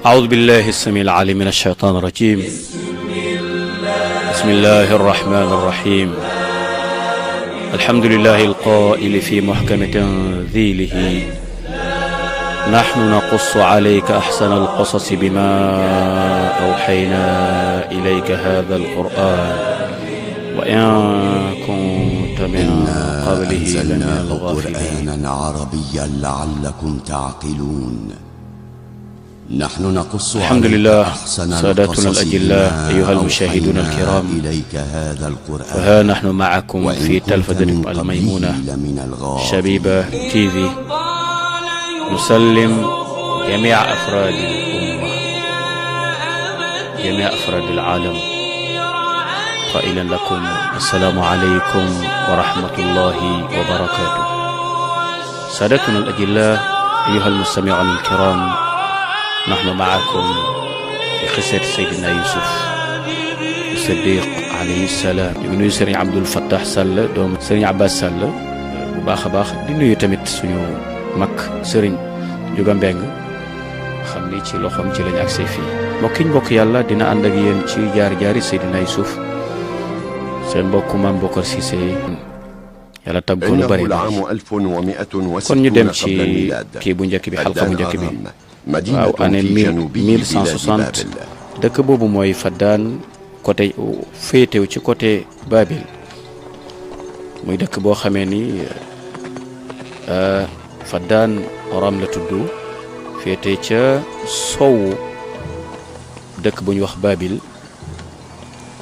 أعوذ بالله السميع العليم من الشيطان الرجيم. بسم الله الرحمن الرحيم. الحمد لله القائل في محكم تنزيله نحن نقص عليك أحسن القصص بما أوحينا إليك هذا القرآن وإن كنت من قبله لمن الغافلين. قرآنا عربيا لعلكم تعقلون. نحن نقص الحمد عليك لله. أحسن سادتنا القصص الأجلاء بما أيها المشاهدون أوحينا الكرام، إليك هذا القرآن فها نحن معكم وإن في كنت تلفزة من قبله الميمونة لمن الغافلين. شبيبة تي في، نسلم جميع أفراد الأمة، جميع أفراد العالم، قائلا لكم السلام عليكم ورحمة الله وبركاته. سادتنا الأجلاء أيها المستمعون الكرام، نحن معكم في قصة سيدنا يوسف الصديق عليه السلام. ñu ngi nuyu Serigne Abdoul Fattah Sall doomu Serigne Abbas Sall bu baax a baax, di nuyu tamit suñu mag Serigne Juga Mbeng xam ni ci loxoom ci lañ agsee fii. mbokk yàlla dina ànd ak yéen ci jaar-jaari Seydina Yuusuf, seen mbokk Mame Bokar Cissé. yàlla tagg ko lu bari. kon ñu dem ci kii bu njëkk bi, xalqa bu njëkk bi. waaw année 1160 dëkk boobu mooy Faddaan, côté féetew ci côté Babil. muy dëkk boo xamee ni Faddaan Oram la tudd, féete ca sowu dëkk bu ñu wax Babil,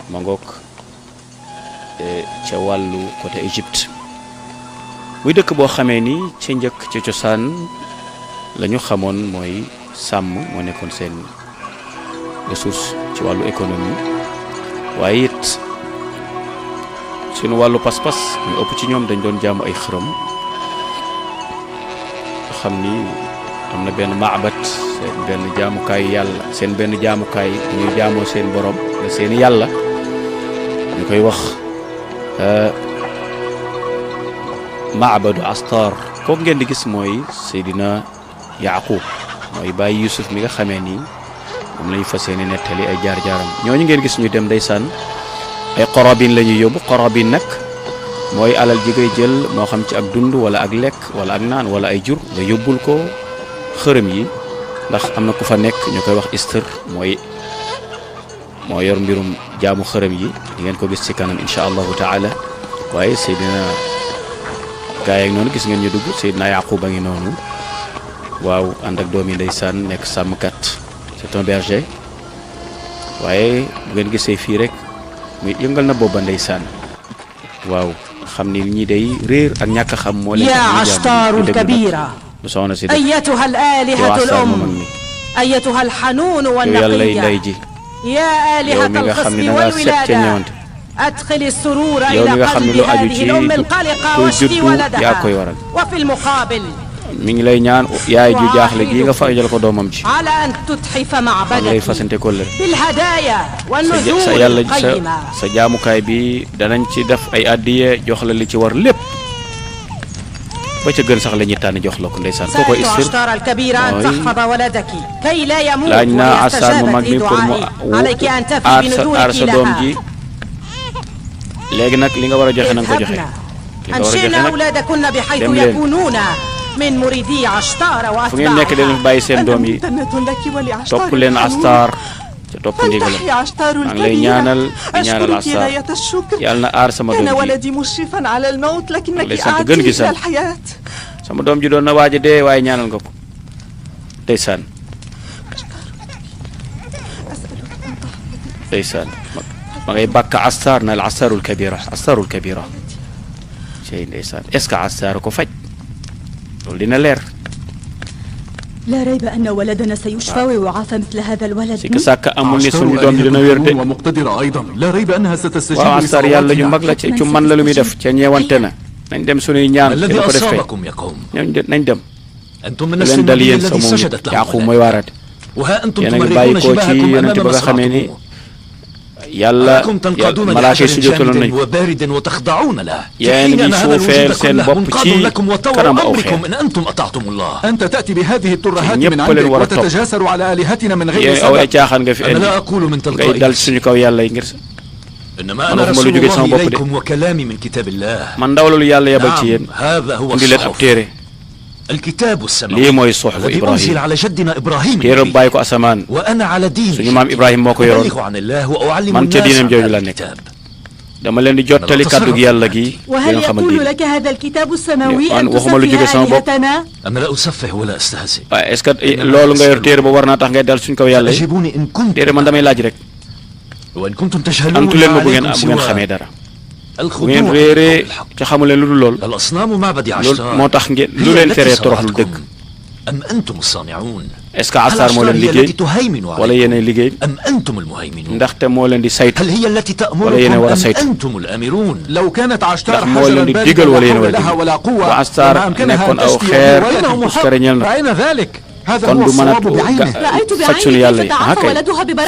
ma ngoog ca wàllu côté Égypte. muy dëkk boo xamee ni ca njëkk ca cosaan la ñu xamoon mooy sàmm moo nekkoon seen ressource ci wàllu économie, waaye it suñu wàllu pas-pas ñu ëpp ci ñoom dañ doon jaamu ay xërëm. xam ni am na benn maabat, seen benn jaamukaay yàlla, seen benn jaamukaay ñuy jaamoo seen borom la seeni yàlla, ñu koy wax maabadu Astar. kooku ngeen di gis mooy Seydina Yaaqub, mooy bàyyi Yuusuf mi nga xamee ni moom la ñu fas yéene nettali ay jaar-jaaram. ñooñu ngeen gis ñu dem ndeysaan ay qorobin la ñuy yóbbu. qorobin nag mooy alal ji ngay jël, moo xam ci ak dund wala ak lekk wala ak naan wala ay jur, nga yóbbul ko xërëm yi. ndax am na ku fa nekk ñu koy wax Istar, moo yor mbirum jaamu xërëm yi. di ngeen ko gis ci kanam incha allahu taala. waaye Seydina gaa yeeg noonu gis ngeen ñu dugg. Seydina Yaqub a ngi noonu, waaw, ànd ak doom yi ndeysaan, nekk sàmmkat, c'est un berger. waaye bu ngeen gisee fii rek muy yëngal na booba ndeysaan, waaw, xam ni ñi day réer ak ñàkk a xam moo leen يا عشتار الكبيرة أيتها الآلهة الأم أيتها الحنون والنقية يا آلهة الخصب والولادة أدخل السرور إلى قلب هذه الأم القلقة واشفي ولدها وفي المقابل mi ngi lay ñaan yaay ju jaaxle gi nga fajal ko doomam ci على أن تتحف معبدك lay fasante ko leer بالهدايا والنذور sa yàlla القيمة sa jaamukaay bi danañ ci def ay addiye jox la li ci war lépp, ba ca gën sax la ñuy tànn jox la ko ndeysaan. koo koy istir عشتار الكبيرة أن تحفظ ولدك كي لا يموت laaj naa asaan mu mag mi pour mu وليستجاب عليك أن تفي aar بنذورك sa doom لها ji. léegi nag li nga war a joxe na nga ko joxe. اذهبنا li nga war a joxe أنشئنا nag أولادكن بحيث dem leen. يكونون من مريدي عشتار fu ngeen nekk leen وأتباعها bàyyi seen doom yi topp leen Astar te topp ndigalam. maa ngi lay ñaanal di ñaanal Astar yàlla na aar sama doom ji. maa ngi lay sant gën gisal sama doom ji doon na waaj a dee waaye ñaanal nga ko ndeysaan. ndeysaan ma ngay bàkk Astar na al Astarul Kabira, Astarul Kabira. cey ndeysaan, est-ce que Astar ko faj loolu dina leer. لا ريب أن ولدنا سيشفى ويعافى مثل هذا الولد. si ka sàkk amul ni suñu doom ji dina wér de. ومقتدرة أيضا لا ريب أنها ستستجيب waaw Astar yàlla ju mag la ci man la lu muy def ca ñeewante na. nañ dem suñuy ñaan dina ko defee nañ dem. أنتم من leen نفس dal النبي yéen sa الذي moom سجدت له Yaaqub mooy waaraate. وها أنتم yéen a ngi bàyyi تمرقون ko ci شباهكم yonente أمام ba nga xamee ni مصرعكم yàlla malaaka yi sujjóotaloon nañ ko yéen ngi suufeel seen bopp ci kanam aw xeer ñëpp leen war a topp yéen aw ay caaxaan nga fi indi ngay dal suñu kaw yàlla yi ngir man waxuma lu jóge sama bopp de man ndaw la lu yàlla yabal ci yéen indi leen ab téere lii mooy suxfu Ibrahim téere bàyyi ko asamaan suñu maam Ibrahim moo ko yoroon man ca diinam jooju la nekk dama leen di jottali kàddu gi yàlla gi وهل يقول لك هذا الكتاب السماوي أن تسفه آلهتنا؟ waaye est-ce que loolu nga yor téere ba war naa tax ngay dal suñu kaw yàlla yi téere man damay laaj rek antu leen ma bu ngeen xamee dara bu ngeen réeree ca xamu leen lu dul lool loolu moo tax ngeen lu leen teree toroxlu dëgg est-ce que Astar moo leen liggéey wala yéenay liggéey ndaxte moo leen di saytu wala yéenay war a saytu ndax moo leen di digal wala yéenay war a digal bu Astar nekkoon aw xeer puskare ñel na kon du mën a faj suñu yàlla yi ah kay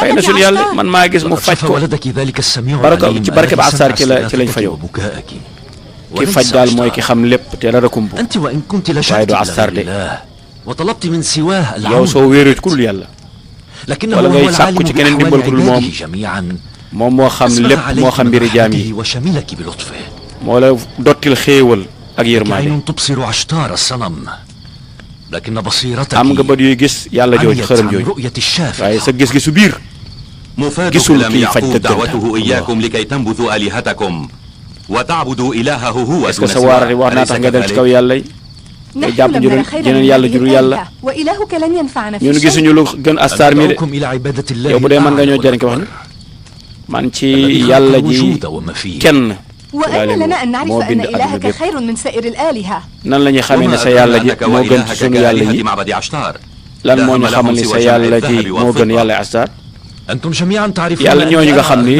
fay na suñu yàlla man maa gis mu faj ko ci barke ba Astar ci lañ fajoo ki faj daal mooy ki xam lépp te dara kumbu waaye du Astar de yow soo wéeree ku dul yàlla wala ngay sàkku ci keneen dimbal ku dul moom moo xam lépp moo xam mbiri jaam yi moo la dottil xéewal ak yërmaande am nga bët yuy gis yàlla jooju xërëm jooju waaye sa gis-gisu biir gisul kii faj dëgg est-ce que sa waarati wax naa tax nga del ci kaw yàlla yi nga jàpp jeneen yàlla jurul yàlla ñun gisuñu lu gën Astar mi de yow bu dee mën nga ñoo jëriñ ko wax ni man ci yàlla ji kenn moo bind adduna bépp nan la ñuy xamee ne sa yàlla ji moo gën ci sunu yàlla yi lan moo ñu xamal ni sa yàlla ji moo gën yàlla Astar yàlla ñooñu nga xam ni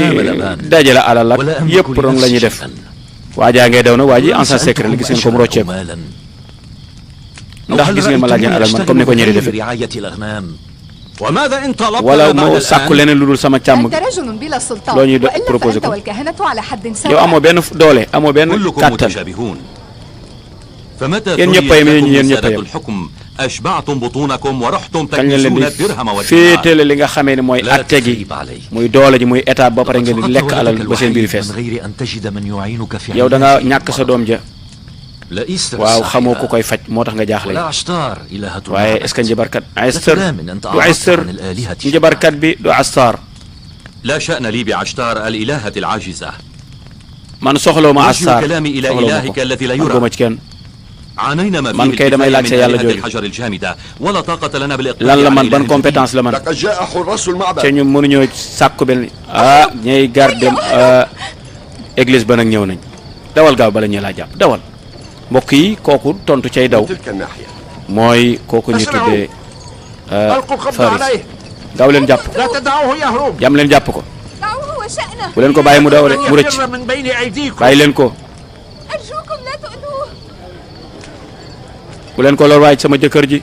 dajale alal ak yëpp rong la ñuy def waajaa ngay daw na waa ji ancien secret la gis ngeen ko mu rocceeku ndax gis ngeen ma laaj leen alal man comme ni ko ñëri defee wala moo sàkku leneen lu dul sama càmm loo ñuy proposé ko yow amoo benn doole amoo benn kàttan yéen ñëpp a yem yéen ñëpp a yem kañ leen di féetale li nga xamee ne mooy atte gi muy doole ji muy état ba pare ngeen di lekk alal ba seen biir fees yow da nga ñàkk sa doom ja waaw xamoo ku koy faj moo tax nga jaaxle waaye est-ce que njabarkat Astar du Astar njabarkat bi du Astar man soxloo ma Astar soxloo ma ko man goma ci kenn man kay damay laaj sa yàlla jooju lan la man ban compétence la man te ñu mënuñoo sàkku benn ñay garde église ba nag ñëw nañ dawal gaaw bala ñu laa jàpp dawal mbokk yi kooku tontu cay daw mooy kooku ñu tuddee Faris gaaw leen jàpp jam leen jàpp ko bu leen ko bàyyi mu daw de mu rëcc bàyyi leen ko bu leen ko lor waay sama jëkkër ji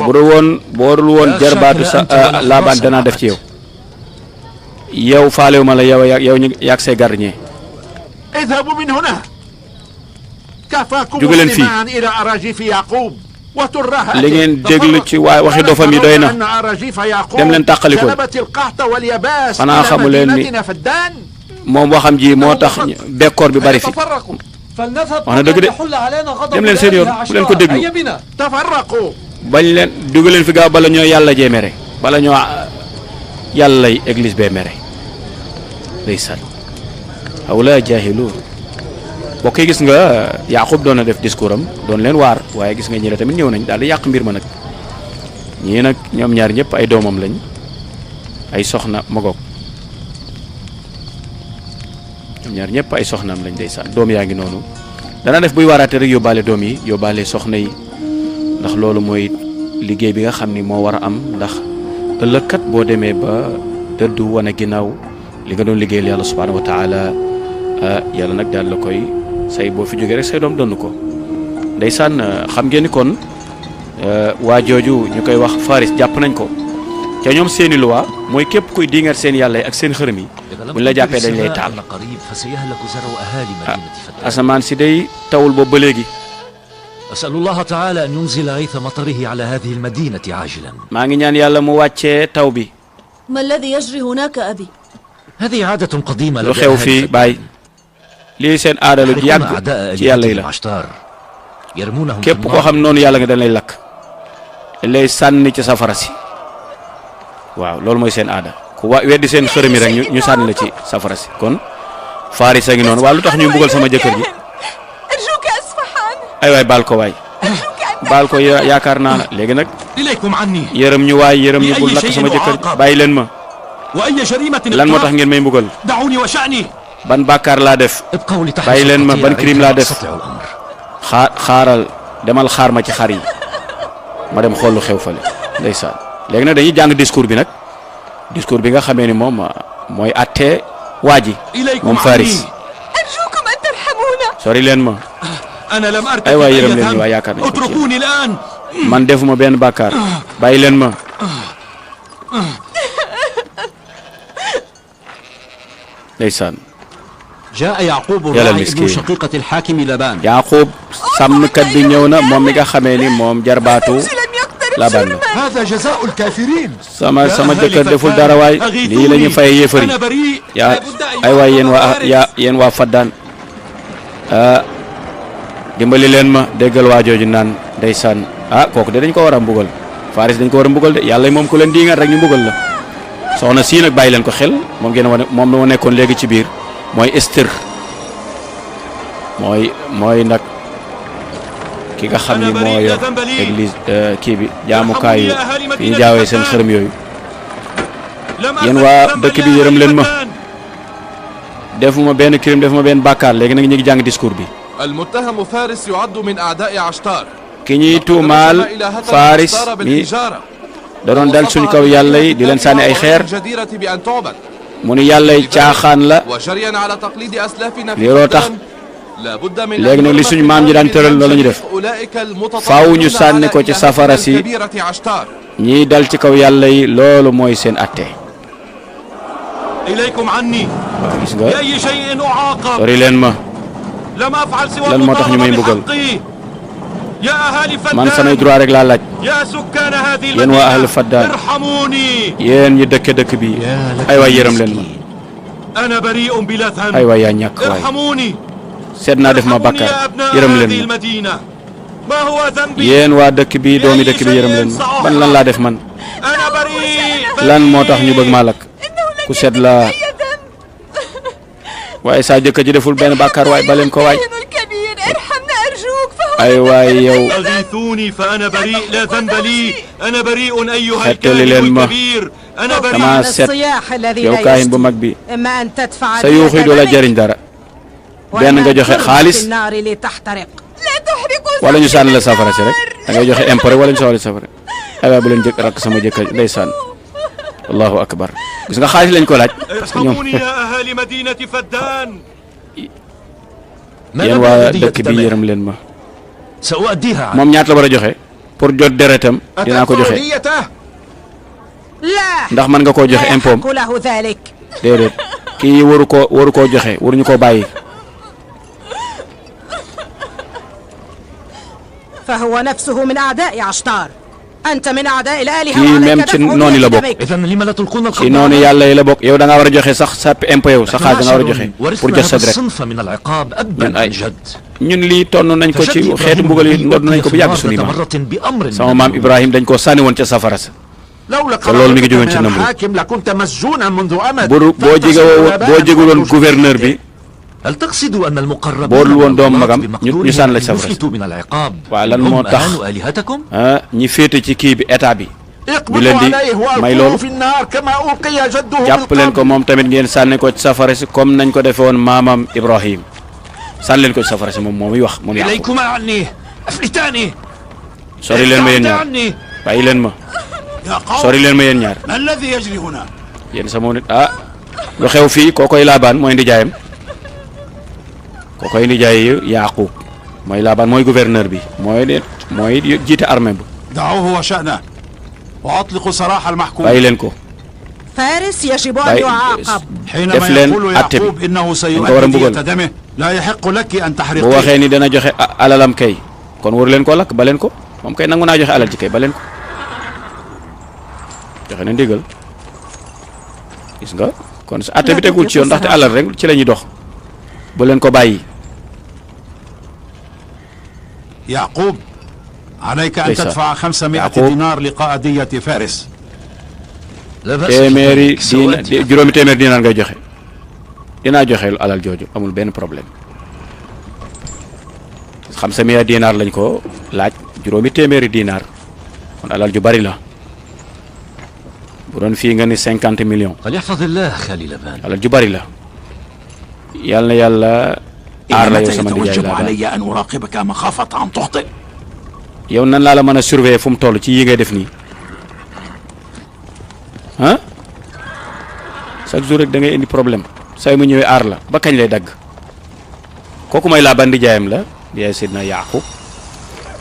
bu dul woon jarbaatu sa Laabaan danaa def ci yow yow faalewu ma la yow ñu yàgg say gardien jóge leen fii li ngeen déglu ci waa waxi dofam yi doy na dem leen tàqali ko xanaa xamu leen ni moom waxam ji moo tax bekkoor bi bari fi wax na dëgg de dem leen seen yoon bu leen ko déglu bañ leen jóge leen fi gaaw bala ñoo yàlla jee mere bala ñoo yàllay église bee mere ndeysaan hawla jaahiluun bokk yi gis nga Yaaqub doon na def discours am doon leen waar waaye gis nga ñi la tamit ñëw nañ daal di yàq mbir ma nag ñii nag ñoom ñaar ñëpp ay doomam lañ ay soxna magoog ñoom ñaar ñëpp ay soxnaam lañ ndeysaan doom yaa ngi noonu dana def buy waaraate rek yóbbaale doom yi yóbbaale soxna yi ndax loolu mooy liggéey bi nga xam ni moo war a am ndax ëllëg kat boo demee ba dëddu wane ginnaaw li nga doon liggéeyal yàlla subhaanahu wa taala yàlla nag daal la koy say boo fi jógee rek say doom donn ko ndeysaan xam ngeen ni kon waa jooju ñu koy wax Faris jàpp nañ ko ca ñoom seeni loi mooy képp kuy dingat seen yàlla yi ak seen xërëm yi buñ la jàppee dañ lay taal asamaan si day tawul boobu ba léegi أسأل الله تعالى أن ينزل غيث مطره على هذه المدينة عاجلا. maa ngi ñaan yàlla mu wàccee taw bi. ما الذي يجري هناك أبي؟ هذه عادة قديمة lu xew fii baay lii seen aada lu yàgg ci yàlla yi la képp koo xam noonu yàlla nga dañ lay lakk dañ lay sànni ci safara si waaw loolu mooy seen aada ku weddi seen xërëm yi rek ñu sànni la ci safara si kon Faris a ngi noonu waa lu tax ñuy mbugal sama jëkkër ji ay waay baal ko waay baal ko yaakaar naa la léegi nag yërëm ñu waay yërëm ñu bul lakk sama jëkkër ji bàyyi leen ma lan moo tax ngeen may mbugal ban bàkkaar laa def bàyyi leen ma ban crime laa def xaaral demal xaar ma ci xar yi ma dem xool lu xew fale ndeysaan léegi nag dañuy jàng discours bi nag discours bi nga xamee ni moom mooy attee waa ji moom Faris sori leen ma ay waay yërëm leen ñu waay yaakaar nañ ko man defuma benn bàkkaar bàyyi leen ma ndeysaan yàlla miskin Yaaqub sàmmkat bi ñëw na moom mi nga xamee ni moom jarbaatu Laban la sama jëkkër deful dara waay lii la ñu fay yéefar yi yaa ay waay yéen waa Faddaan dimbali leen ma déggal waa jooju naan ndeysaan kooku de dañ ko war a mbugal Faris dañ ko war a mbugal de yàlla moom ku leen diingat rek ñu mbugal la soxna sii nag bàyyi leen ko xel moom ngeen wane moom moo nekkoon léegi ci biir mooy Esther mooy nag ki nga xam ni moo yor église kii bi jaamukaayu fi ñu jaawee seen xërëm yooyu yéen waa dëkk bi yërëm leen ma defuma benn crime defuma benn bàkkaar léegi nag ñu ngi jàng discours bi المتهم فارس يعد من أعداء عشتار ki ñuy tuumaal Faris mi da doon dal suñu kaw yàlla yi di leen sànni ay xeer mu ni yàlla yi caaxaan la liiroo tax léegi nag li suñu maam ji daan tëral loolu la ñu def faaw ñu sànni ko ci safara si ñiy dal ci kaw yàlla yi loolu mooy seen atte waaw gis nga sori leen ma lan moo tax ñu may mbugal man samay droit rek laa laaj yéen waa ahlu Faddaan yéen ñi dëkke dëkk bi ay waay yërëm leen ma ay waay yaa ñàkk waay seet naa def ma bàkkaar yërëm leen ma yéen waa dëkk bi doomi dëkk bi yërëm leen ma ban lan laa def man lan moo tax ñu bëgg maa lakk ku seet laa waaye saa jëkkër ji deful benn bàkkaar waay ba leen ko waay ay waay yow xettali leen ma dama set yow kaahin bu mag bi sa yuuxu yi du la jëriñ dara benn nga joxe xaalis wala ñu sànni la safara si rek da ngay joxe impôt rek wala ñu sànni la safara ay waay bu leen jëkk rakk sama jëkkër ndeysaan allahu akbar gis nga xaalis lañ ko laaj parce que ñoom yéen waa dëkk bi yërëm leen ma moom ñaata la war a joxe pour jot deretam dinaa ko joxe ndax mën nga koo joxe impôt déedéet kii waru koo joxe waruñu koo bàyyi فهو نفسه من أعداء عشتار أنت من أعداء الآلهة kii même ci noonu la bokk ci noonu yàlla yi la bokk yow da ngaa war a joxe sax sa impôt yow sa xaalis da nga war a joxe pour jot sa deret ñun lii tonn nañ ko ci xeetu mbugal yi ndodd nañ ko bu yàgg suñu maam sama maam Ibrahim dañ koo sànni woon ca safara sa te loolu mi ngi jógoon ci Namrud boo jegul woon gouverneur bi boo dul woon doomu magam ñu sànni la ci safara si waaw lan moo tax ñi féete ci kii bi état bi ñu leen di may loolu jàpp leen ko moom tamit ngeen sànni ko ci safara si comme nañ ko defee woon maamam Ibrahim sànni leen ko ci safara si moom mooy wax moom Yaaqub sori leen ma yéen ñaar bàyyi leen ma sori leen ma yéen ñaar yéen sama nit lu xew fii kookoy Laabaan mooy ndijaayam kookoy ndijaay Yaaqub mooy Laabaan mooy gouverneur bi mooy jiite armée bi وأطلق سراح المحكوم. bàyyi leen ko. فارس يجب أن يعاقب. حينما يقول يعقوب إنه سيؤدي دية دمه لا يحق لك أن تحرقيه. bu waxee ni dana joxe alalam kay kon war leen ko lakk ba leen ko moom kay nangu naa joxe alal ji kay ba leen ko joxe na ndigal gis nga kon sa atte bi tegul ci yoon ndaxte alal rek ci la ñuy dox bu leen ko bàyyi. يعقوب عليك أن تدفع 500 دينار لقاء دية فارس. téeméeri juróomi téeméer dinaar ngay joxe dinaa joxe alal jooju amul benn problème 500 dinaar lañ ko laaj juróomi téeméeri dinaar kon alal ju bari la bu doon fii nga ni 50 millions. alal ju bari la yal na yàlla aar la yow sama ndijaay la yow nan laa la mën a surveiller fu mu toll ci yi ngay def nii ah chaque jour rek da ngay indi problème saa mu ñëwee aar la ba kañ lay dagg kooku may laa bandi jaayam la yaay Seydina Yaaqub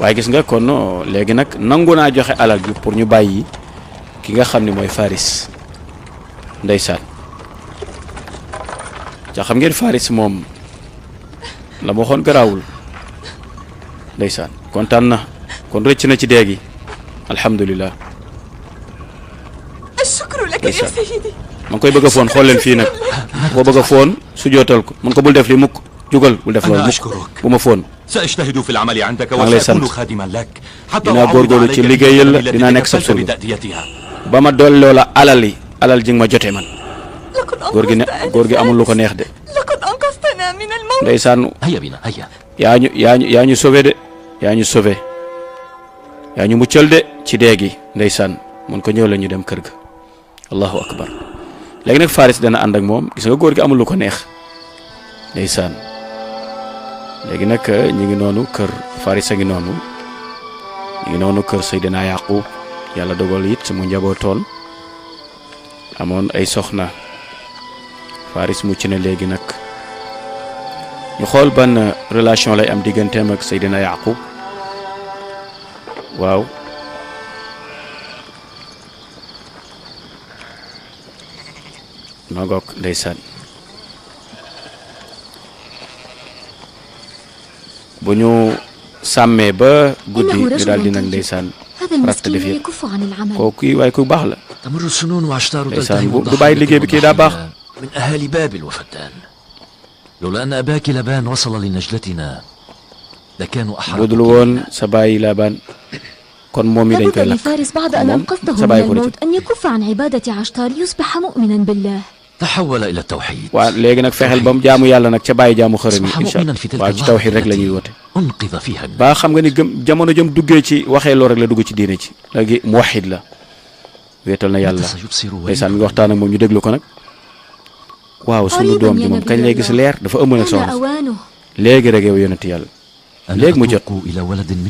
waaye gis nga kon léegi nag nangu naa joxe alal bi pour ñu bàyyi ki nga xam ne mooy Faris ndeysaan ca xam ngeen Faris moom la ma waxoon garaawul ndeysaan kontaan na kon rëcc na ci dee gi alhamdulilah. ma ngi koy bëgg a foon xool leen fii nag boo bëgg a foon su jootal ko mun ko bul def li mukk jugal bul def loolu mukk bu ma foon maa ngi lay sant dinaa góorgóorlu ci liggéeyal la dinaa nekk sab surga ba ma dolloo la alal ji nga ma jotee man góor gi amul lu ko neex de ndeysaan yaa ñu sauvé de yaa ñu sauvé yaa ñu muccal de ci dee gi ndeysaan mun ko ñëw la ñu dem kër ga allahu akbar léegi nag Faris dana ànd ak moom gis nga góor gi amul lu ko neex ndeysaan léegi nag ñu ngi noonu kër Faris a ngi noonu ñu ngi noonu kër Seydina Yaqub yàlla dogal it mu njabootoon amoon ay soxna Faris mucc na léegi nag ñu xool ban relation lay am digganteem ak Seydina Yaqub waaw nogook ndeysaan bu ñu sàmmee ba guddi ñu daal di nag ndeysaan ratt def yëpp kooku waaye ku baax la ndeysaan du bàyyi liggéey bi kii daa baax من أهالي بابل وفتان لولا أن أباك لابان وصل لنجلتنا لكانوا أحرقوا dudul woon sa baay Laabaan kon moom mi dañ koy lakk لفارس بعد أن أنقذته من الموت أن يكف عن عبادة عشتار يصبح مؤمنا بالله تحول إلى التوحيد waa léegi nag fexeel ba mu jaamu yàlla nag ca bàyyi jaamu xërëm yi incha allah waaw ci tawxiid rek la ñuy woote أنقذ فيها ba xam nga ni gëm jamono jëm duggee ci waxee loolu rek la dugg ci diine ci léegi muwahhid la wéetal na yàlla ndeysaan mi ngi waxtaan ak moom ñu déglu ko nag waaw sunu doom ji moom kañ lay gis leer dafa ëmb nag soxna léegi rek yow yonent yàlla léegi mu jot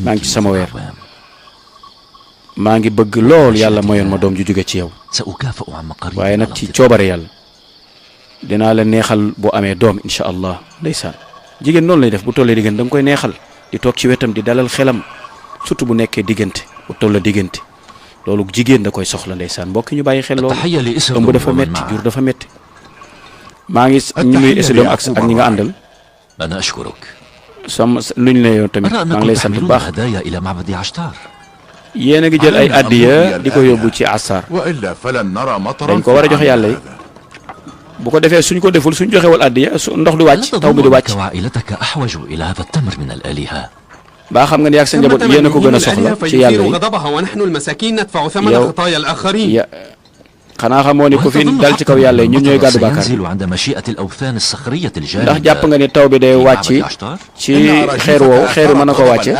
maa ngi ci sama weer maa ngi bëgg lool yàlla mayoon ma doom ju jóge ci yow waaye nag ci coobare yàlla dinaa la neexal boo amee doom incha allah ndeysaan jigéen noonu lay def bu tollee diggante da nga koy neexal di toog ci wetam di dalal xelam surtout bu nekkee diggante bu toll diggante loolu jigéen da koy soxla ndeysaan mbokk ñu bàyyi xel loolu ëmb dafa metti jur dafa metti maa ngi ñu muy esi doom ak ñi nga àndal sama nuñ la yow tamit maa ngi lay sant bu baax yéen a ngi jël ay addiya di ko yóbbu ci Asar dañ ko war a jox yàlla yi bu ko defee suñ ko deful suñ joxewal addiya ndox du wàcc taw bi du wàcc baa xam nga ni ak sa njaboot yéen a ko gën a soxla ci yàlla yi yow xanaa xamoo ni ku fi dal ci kaw yàlla yi ñun ñooy gàddu bàkkaar ndax jàpp nga ni taw bi day wàcc ci xeer woowu xeer mën na ko wàcce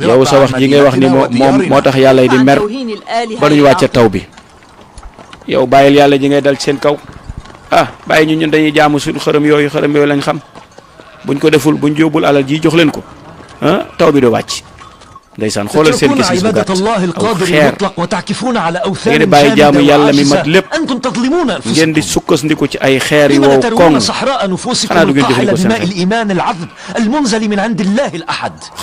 yow sa wax ji ngay wax ni moo tax yàlla yi di mer ba duñu wàcce taw bi yow bàyyil yàlla ji ngay dal ci seen kaw ah bàyyi ñun dañuy jaamu suñu xërëm yooyu lañ xam buñ ko deful buñ yóbbul alal ji jox leen ko ah taw bi du wàcc ndeysaan xoolal seen gis-gis bu gàtt aw xeer ngeen di bàyyi jaamu yàlla mi mat lépp ngeen di sukkandiku ci ay xeer yu wow koŋ xanaa du ngeen jëfandikoo seen xel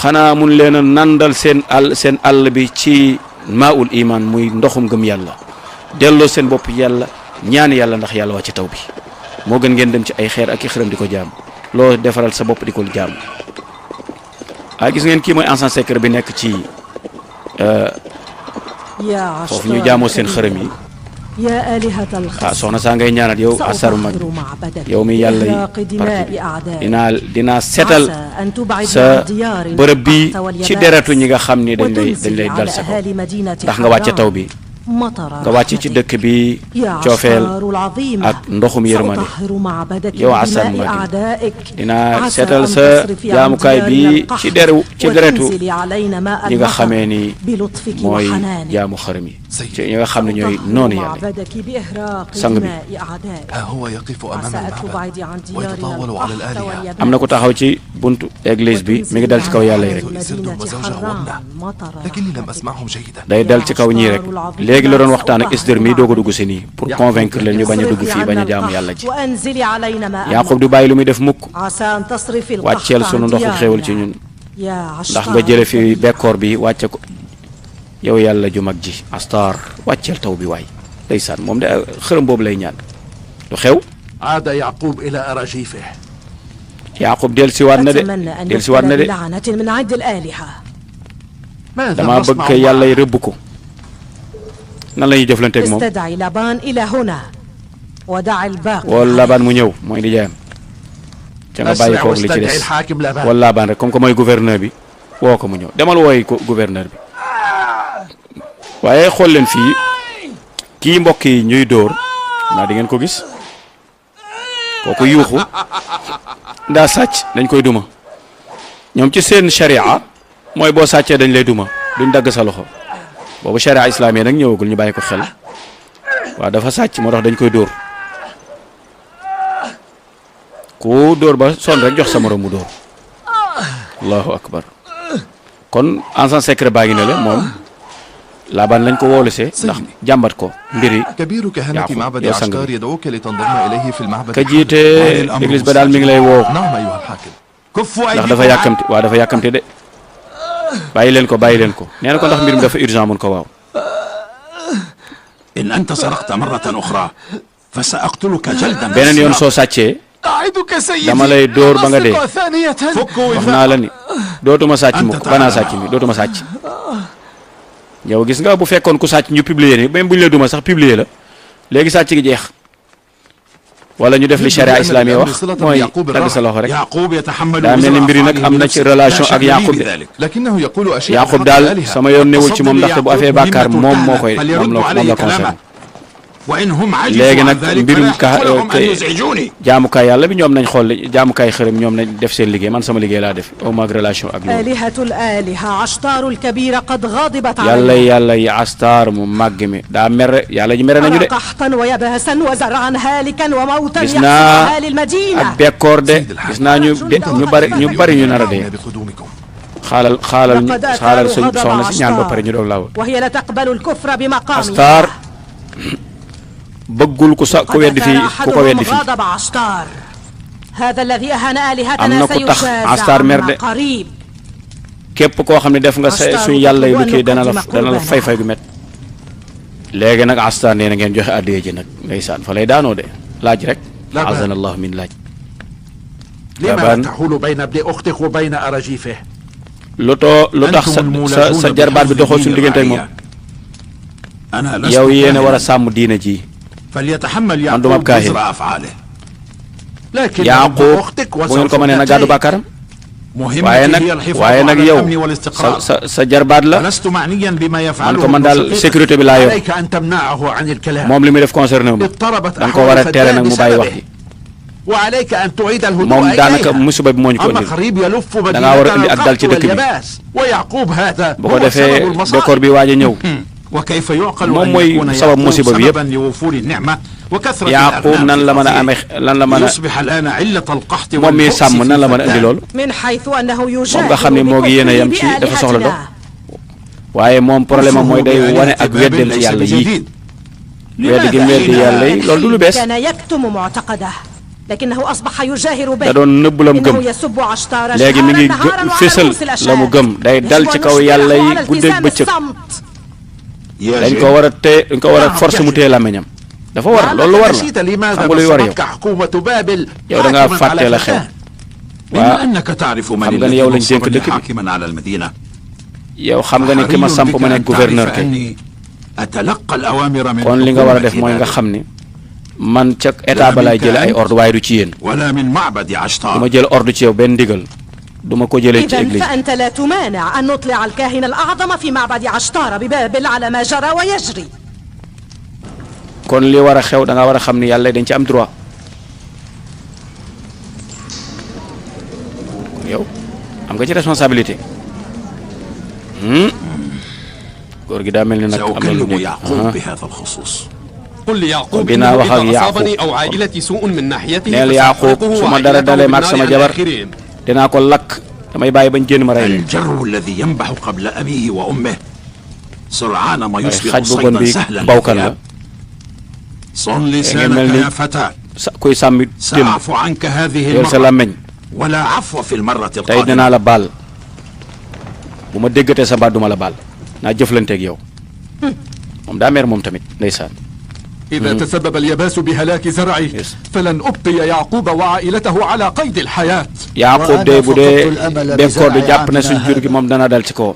xanaa mun leen a nandal seen àll bi ci maaul iman muy ndoxum gëm yàlla delloo seen bopp yàlla ñaan yàlla ndax yàlla wàcc taw bi moo gën ngeen dem ci ay xeer ak i xërëm di ko jaam loo defaral sa bopp di ko jaam gis ngeen kii mooy encens secret bi nekk ci foofu ñu jaamoo seen xërëm yi soxna saa ngay ñaanal yow asaru mag yow mi yàlla yi parti dinaa setal sa bërëb bi ci deretu ñi nga xam ni dañ lay dal sa kaw ndax nga wàcce taw bi nga wàcc ci dëkk bi coofeel ak ndoxum yërmande yow asar mag dinaa seetal sa jaamukaay bi ci deretu ñi nga xamee ni mooy jaamu xërëm yi ci ñi nga xam ne ñooy noonu yàlla sang bi am na ku taxaw ci buntu église bi mi ngi dal ci kaw yàlla yi rek day dal ci kaw ñii rek léegi la doon waxtaan ak Isdër mi doog a dugg si nii pour convaincre leen ñu bañ a dugg fii bañ a jaamu yàlla ji Yaaqub du bàyyi lu muy def mukk wàcceel sunu ndoxu xéewal ci ñun ndax nga jële fi bekkoor bi wàcce ko yow yàlla ju mag ji Astar wàcceel taw bi waay ndeysaan moom de xërëm boobu lay ñaan du xew aada Yaaqub ila arajife Yaaqub dellusiwaat na de dama bëgg yàlla y rëbb ko nan la ñuy jëflanteeg moom woo Labaan mu ñëw mooy di jaayam ca nga bàyyi koog li ci des wala Labaan rek comme que mooy gouverneur bi woo ko mu ñëw demal wooy ko gouverneur bi waaye xool leen fii kii mbokk yi ñuy dóor naa di ngeen ko gis kooku yuuxu ndaa sàcc dañ koy duma ñoom ci seen sharia mooy boo sàccee dañ lay duma duñ dagg sa loxo boobu sharia islaami nag ñëwagul ñu bàyyi ko xel waaw dafa sàcc moo tax dañ koy dóor ku dóor ba sonn rek jox sa morom mu dóor allahu akbar kon encens secret baa ngi ne la moom Laabaan lañ ko woolusee ndax jàmbat ko mbiri Yaaqub yow sang bi ka jiite église ba daal mi ngi lay woo ndax dafa yàkkamti waaw dafa yàkkamti de bàyyi leen ko nee na ko ndax mbir mi dafa urgent mun ko waaw in anta saraqta marratan ukhra fa sa'aqtuluka jaldan beneen yoon soo sàccee dama lay dóor ba nga dee wax naa la ni dootuma sàcc mukk banaa sàcc mi dootuma sàcc yow gis nga bu fekkoon ku sàcc ñu publier ni même bu ñu la duma sax publier la léegi sàcc gi jeex wala ñu def li charia islami wax mooy dagg sa loxo rek daa mel ni mbir yi nag am na ci relation ak Yaaqub de Yaaqub daal sama yoon newul ci moom ndaxte bu afee bàkkaar moom moo koy moom la concerné léegi nag mbirum jaamukaay yàlla bi ñoom nañ xool jaamukaay xërëm ñoom nañ def seen liggéey man sama liggéey laa def au mag relation ak loolu yàlla yi Astar mu màgg mi daa mer yàlla ji mere nañu de gis naa ak bekkoor de gis naa ñu bari ñu nar a dee xaalal suñ soxna si ñaan ba pare ñu doog laa wut Astar bëggul ku weddi fii ku ko weddi fii am na ku tax Astar mer de képp koo xam ne def nga suñ yàlla yi lu kii dana la fay gu met léegi nag Astar nee na ngeen joxe addiya ji nag ndeysaan fa lay daanoo de laaj rek azana allah min laaj lima tahulu bayna ibni ukhtik wa bayna arajife lu tax sa jarbaat bi doxoo suñu diggante ak moom yow yéen a war a sàmm diina ji man du ma ab kaahin Yaaqub bu ngeen ko mënee nag gàddu bàkkaaram waaye nag yow sa jarbaat la man ko man daal sécurité bi laa yor moom li muy def concerné wu ma da nga ko war a tere nag mu bàyyi wax ji moom daanaka musiba bi moo ñu ko indil da ngaa war a indi ak dal ci dëkk bi bu ko defee décor bi waaj a ñëw moom mooy sabab musiba bi yëpp Yaaqub nan la mën a amee lan la mën a moom mi sàmm nan la mën a indi loolu moom nga xam ne moo ngi yéen a yem ci dafa soxla ndox waaye moom problème am mooy day wane ak weddel ci yàlla yii weddi gi weddi yàlla yi loolu du lu bees da doon nëbb la mu gëm léegi mi ngi fésal la mu gëm day dal ci kaw yàlla yi guddeeg bëccëg dañ ko war a téye dañ ko war a force mu téye làmmiñam dafa war loolu war la xam nga luy war yow da ngaa fàtte la xew waaw xam nga ne yow lañ dénk dëkk bi yow xam nga ne ki ma samp ma nekk gouverneur kay kon li nga war a def mooy nga xam ni man ca état ba laay jële ay ordre waaye du ci yéen du ma jël ordre ci yow benn ndigal du ma ko jëlee ci église. فأنت لا تمانع أن نطلع الكاهن الأعظم في معبد عشتار ببابل على ما جرى ويجري. kon li war a xew da nga war a xam ni yàlla dañ ci am droit yow am nga ci responsabilité. góor gi daa mel ni nag am na lu قل ليعقوب بنا وخاك يعقوب أو عائلتي سوء من ناحيته نيل يعقوب سما دara dale mak sama jabar dina ko lak damay baye bañ génn ma ray الجر الذي ينبح قبل أبيه وأمه سرعان ما يصبح صيدا سهلا صن لسانك يا فتى كوي سامي سأعفو عنك هذه المرة ولا عفو في المرة القادمة تاي دنا لا بال بuma déggate sa baat duma la baal naa jëflanteeg yow moom daa mer moom tamit ndeysaan إذا تسبب اليباس بهلاك زرعي فلن أبقي يعقوب وعائلته على قيد الحياة. يعقوب دي بودي بيكور دي جاب na suñ jur gi moom dana dal ci ko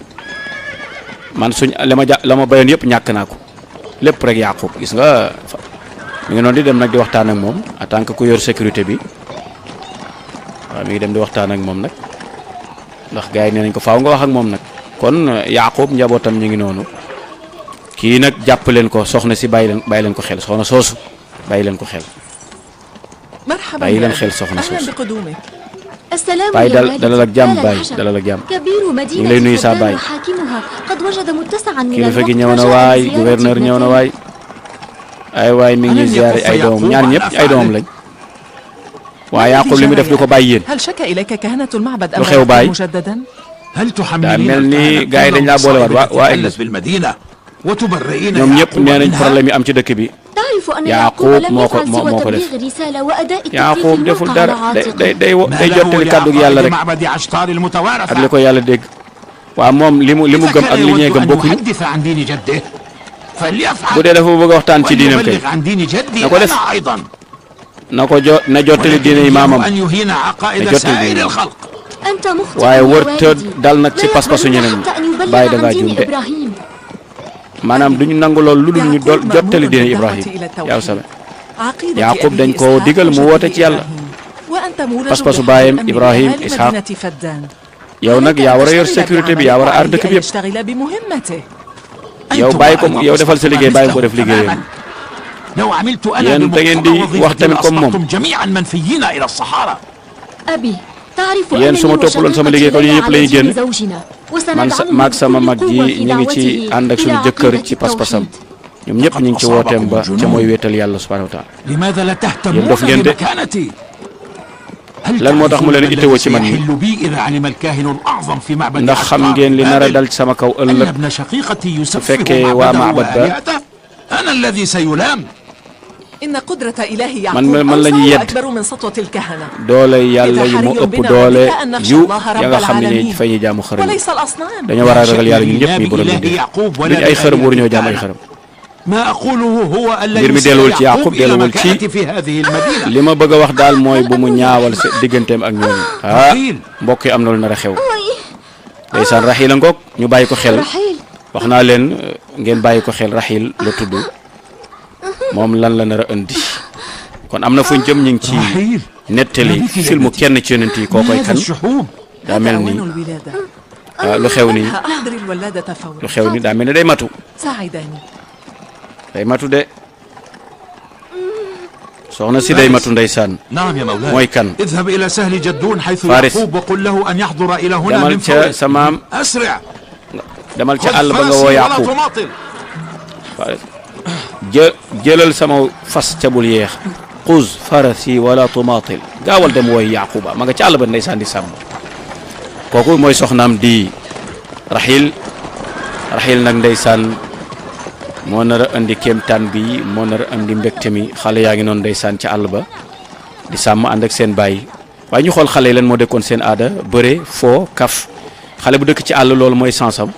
man suñ lama bayoon yëpp ñàkk naa ko lépp rek Yaqub gis nga mi ngi noonu di dem nag di waxtaan ak moom en tant que ku yor sécurité bi waaw mi ngi dem di waxtaan ak moom nag ndax gars yi nee nañ ko faaw nga wax ak moom nag kon Yaqub njabootam ñu ngi noonu kii nag jàpp leen ko soxna si bàyyi leen ko xel soxna soosu bàyyi leen ko xel bàyyi leen xel soxna soosu baay dalal ak jàmm baay dalal ak jàmm ñu ngi lay nuyu saa baay kilifa gi ñëw na waay gouverneur ñëw na waay ay waay mi ngi ziare ay doomam ñaar ñëpp ay doomam lañ waaye Yaqub li mu def du ko bàyyi yéen lu xew baay daa mel ni gars yi dañ laa boolewaat waa église ñoom ñëpp nee nañ problème yi am ci dëkk bi Yaqub moo ko def Yaqub deful dara day jottali kàddu gi yàlla rek ak li ko yàlla dégg waaw moom li mu gëm ak li ñee gëm bokkuñu bu dee dafa bëgg a waxtaan ci diinam kay na ko def na jottali diine yi maamam na jottali diine waaye wërta dal nag ci pas-pasu ñeneen ñi bàyyi da ngaa juum de maanaam duñu nangu lool lu dul ñu jottali diine Ibrahim yaa sabe Yaqub dañ ko digal mu woote ci yàlla pas-pasu baayam Ibrahim Ishaq yow nag yaa war a yor sécurité bi yaa war a aar dëkk bi yëpp yow bàyyi ko yow defal sa liggéey bàyyi ko def liggéeyam yéen da ngeen di wax tamit comme moom yéen su ma toppaloon sama liggéey ko yëpp lay génn man maag sama mag ji ñu ngi ci ànd ak suñu jëkkër ci pas-pasam ñoom ñëpp ñu ngi ci wooteem ba ca mooy wéetal yàlla subhanahu wa taala yéen dof ngeen de lan moo tax mu leen ittewoo ci man ñi ndax xam ngeen li nar a dal ci sama kaw ëllëg su fekkee waa maabad ba man la ñuy yedd doole yàlla yu mu ëpp doole yu ya nga xam ne ni fay ñu jaamu xërëm dañoo war a ragal yàlla ñun ñëpp ñu borom bi nit ay xërëm waru ñoo jaam ay xërëm mbir mi delluwul ci Yaqub delluwul ci li ma bëgg a wax daal mooy bu mu ñaawal sa digganteem ak ñooñu mbokk yi am na lu nar a xew ndeysaan Raxiil a ngoog ñu bàyyi ko xel wax naa leen ngeen bàyyi ko xel Raxiil la tudd moom lan la nar a indi kon am na fuñ jëm ñu ngi ci nettali filmu kenn ci yonent yi kookoy kan daa mel ni lu xew ni daa mel ni day matu de soxna si day matu ndeysaan mooy kan Faris demal ca sa maam demal ca àll ba nga woo Yaqub Faris jëlal sama fas ca bul yeex xuz farasi wala tumatil gaawal dem wooy Yaquba ma nga ca àll ba ndeysaan di sàmm kooku mooy soxnaam di Raxiil nag ndeysaan moo nar a andi kéemtaan bi moo nar a andi mbégte mi xale yaa ngi noonu ndeysaan ca àll ba di sàmm ànd ak seen baay waaye ñu xool xale yi lan moo dekkoon seen aada bëre foo kaf xale bu dëkk ci àll loolu mooy sansam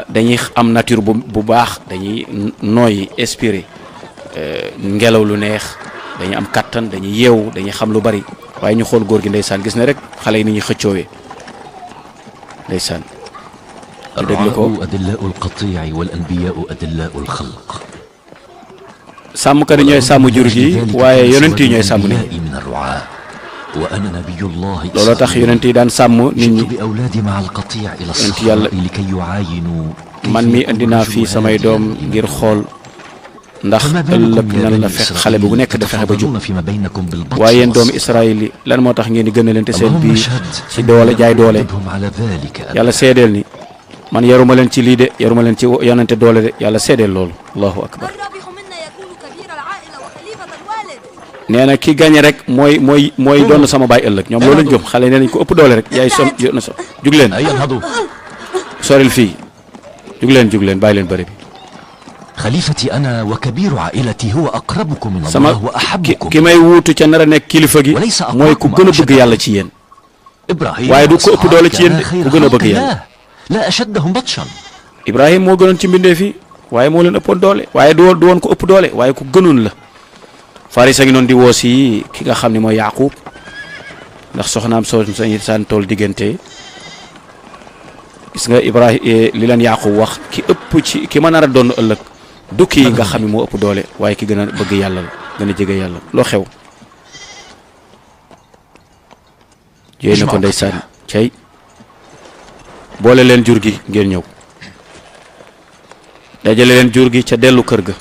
dañuy am nature bu baax dañuy nooy inspiré ngelaw lu neex dañuy am kattan dañuy yeewu dañuy xam lu bari waaye ñu xool góor gi ndeysaan gis na rek xale yi ni ñuy xëccoowee ndeysaan الرعاء أدلاء القطيع والأنبياء أدلاء الخلق sàmmkat yi ñooy sàmm jur gi waaye yonent yi ñooy sàmm nit ñi looloo tax yonent yi daan sàmm nit ñi yonent yàlla man mi indi naa fii samay doom ngir xool ndax ëllëg nan la fekk xale bu nekk da fexe ba jub waaye yéen doomu Israël yi lan moo tax ngeen di gën a leen te seen biir ci doole jaay doole yàlla seedeel ni man yaruma leen ci lii de yaruma leen ci yonente doole de yàlla seedeel loolu allahu akbar nee na ki gañe rek mooy doon sama baay ëllëg ñoom loolu lañ gëm xale nee nañ ko ëpp doole rek yaay na so jug leen soril fii jug leen bàyyi leen bëri bi خليفتي أنا وكبير عائلتي هو أقربكم من الله وأحبكم ki may wuutu ca nar a nekk kilifa gi mooy ku gën a bëgg yàlla ci yéen waaye du ko ëpp doole ci yéen ku gën a bëgg yàlla لا أشدهم بطشا Ibrahim moo gënoon ci mbindee fi waaye moo leen ëppoon doole waaye du woon ko ëpp doole waaye ku gënoon la Faris a ngi noonu di woo si ki nga xam ne mooy Yaqub ndax soxnaam soo saan tool diggante gis nga Ibrahim li leen Yaqub wax ki ëpp ci ki ma nar a doon ëllëg du kii nga xam ne moo ëpp doole waaye ki gën a bëgg yàlla la gën a jege yàlla loo xew jooy na ko ndeysaan cay boole leen jur gi ngeen ñëw dajale leen jur gi ca dellu kër ga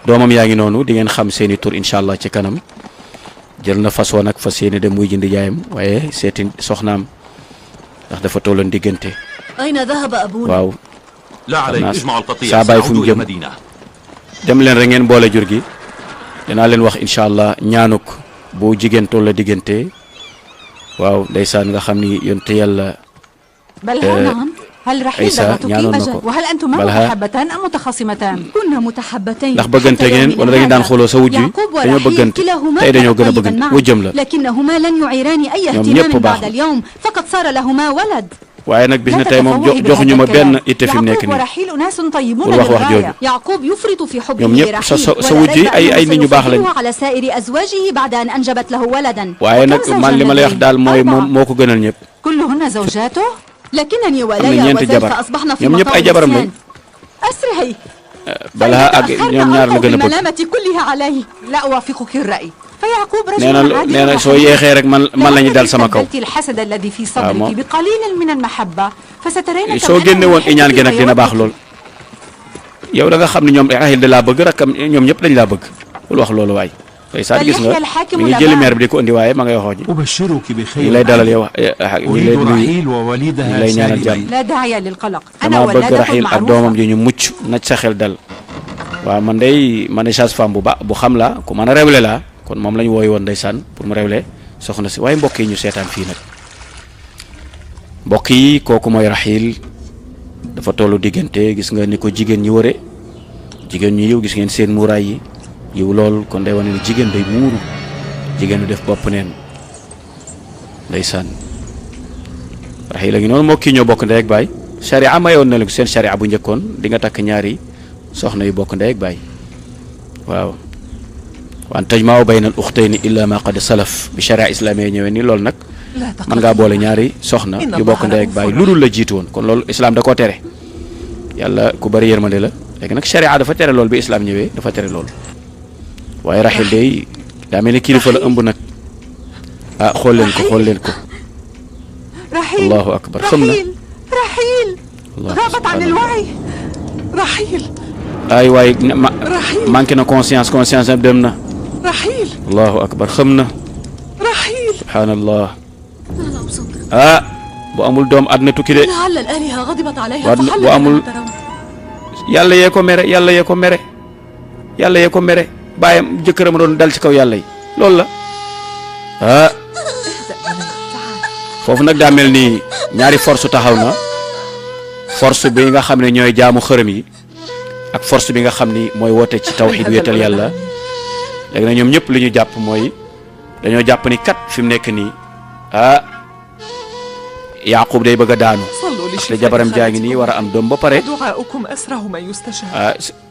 doomam yaa ngi noonu di ngeen xam seeni tur incha allah ci kanam jël na façon nag fas yéene dem muy jëndi jaayam waaye seeti soxnaam ndax dafa tolloon diggante waaw saa bàyyi fu mu jëm dem leen rek ngeen boole jur gi dinaa leen wax incha allah ñaanuk bu jigéen toll la diggante waaw ndeysaan nga xam ni yonte yàlla هل رحيل ضغطك أجل وهل أنتما متحبتان أم متخاصمتان؟ كنا متحبتين ndax bëggante ngeen wala da ngeen daan xooloo sa wujj dañoo bëggante tey dañoo gën a bëggante wujjam la لكنهما لن يعيران أي اهتمام بعد اليوم فقد صار لهما ولد waaye nag bis na tey moom joxuñu ma benn itte fi mu nekk nii ورحيل أناس طيبون wax wax jooju يعقوب يفرط في حبه ñoom ñëpp sa wujj yi ay nit ñu baax lañ على سائر أزواجه بعد أن أنجبت له ولدا waaye nag man li ma lay wax daal mooy moom moo ko gënal ñëpp كلهن زوجاته لكنني ولايا وزيف أصبحنا في مطار jabaram أسرعي balaa ak ñoom ñaar la gën a bëgg الملامة كلها عليه لا أوافقك الرأي فيعقوب رجل عادل nee na soo yeexee rek man lañu dal sama kaw الحسد الذي في صدرك بقليل من المحبة فسترين soo génne woon iñaan gi nag dina baax lool yow da nga xam ne ñoom Rahil da laa bëgg rakam ñoom ñëpp dañ laa bëgg bul wax loolu waay ndeysaan gis nga mi ngi jëli meer bi di ko indi waaye ma ngay waxoo ji ñu lay dalal yow ñu lay nuyu ñu lay ñaanal jàmm dama bëgg Rahil ak doomam ji ñu mucc naj sa xel dal waaw man day man de sage-femme bu xam la ku mën a rewle laa kon moom la ñu wooy woon ndeysaan pour mu rewle soxna si waaye mbokk yi ñu seetaan fii nag mbokk yi kooku mooy Rahil dafa tollu diggante gis nga ni ko jigéen ñi wëre jigéen ñi yiw gis ngeen seen muuraay yi yiw lool kon day wane ni jigéen day muuru jigéen du def bopp neen ndeysaan Rahil a ngi noonu moo kii ñoo bokk ndey ak baay sharia mayoon na leen seen sharia bu njëkkoon di nga takk ñaari soxna yu bokk ndey ak baay waaw wa an tajma'u bayna al ukhtayni illa ma qad salaf bi sharia islamiyya ñëwee ni loolu nag mën ngaa boole ñaari soxna yu bokk ndey ak baay lu dul la jiitu woon kon loolu islam da koo tere yàlla ku bari yërmande la léegi nag sharia dafa tere loolu bi islam ñëwee dafa tere loolu waaye Rahil day daa mel ni kilifa la ëmb nag ah xool leen ko allahu akbar xam na Rahil غابت عن الوعي Rahil ay waay manqué na conscience am dem na Rahil allahu akbar xam na Rahil subhanallah ah bu amul doom àdduna tukki de bu amul yàlla yee ko mere bàyyam jëkkëram doon dal ci kaw yàlla yi loolu la ah foofu nag daa mel ni ñaari force taxaw na force bi nga xam ne ñooy jaamu xërëm yi ak force bi nga xam ni mooy woote ci tawxiid wéetal yàlla léegi nag ñoom ñëpp li ñu jàpp mooy dañoo jàpp ni kat fi mu nekk nii ah Yaqub day bëgg a daanu te jabaram jaa ngi nii war a am doom ba pare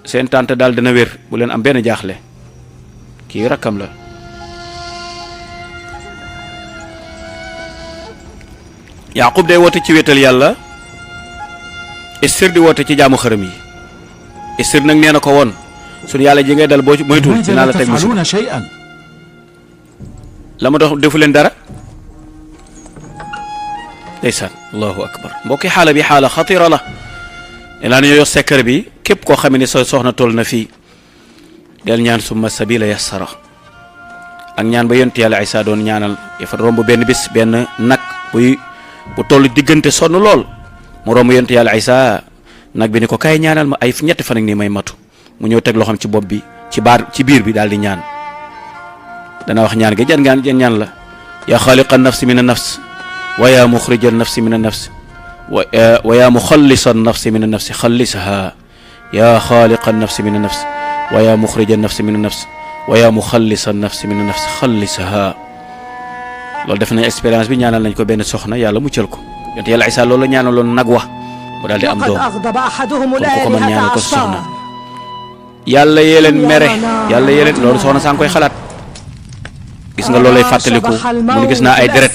seen tante daal dina wér bu leen am benn jaaxle kii rakkam la Yaqub day woote ci wéetal yàlla Esther di woote ci jaamu xërëm yi Esther nag nee na ko woon suñu yàlla ji ngay dal boo moytuwul dinaa la teg musiba la ma dox defu leen dara ndeysaan allahu akbar mbokki xaala bi xaala xatira la ne laa nañoo yor secret bi képp koo xam ne sa soxna toll na fii del ñaan summa sabila yassara ak ñaan ba yonent yàlla Isa doon ñaanal dafa romb benn bis benn nag bu toll diggante sonn lool mu romb yonent yàlla Isa nag bi ni ko kaay ñaanal ma ay ñetti fan ak nii may matu mu ñëw teg loxoom ci bopp bi ci biir bi daal di ñaan dana wax ñaan ga jën ñaan la yaa xaaliqa nafsi min an-nafs wa yaa muxrija an-nafsi min an-nafs wa yaa muxallisa an-nafsi min an-nafs xallisaha yaa xaaliqa an-nafsi min an-nafs wa yaa muxrija an-nafsi min an-nafs wa yaa muxallisa an-nafsi min an-nafs xallisaha loolu def nañ expérience bi ñaanal nañ ko benn soxna yàlla muccal ko yonent yàlla Isa loolu la ñaanaloon nag wa mu daal di am doom kon ku ko mën ñaanal ko soxna yàlla yee leen mere yàlla yee leen loolu soxna saa ngi koy xalaat gis nga loolu lay fàttaliku mu ne gis naa ay deret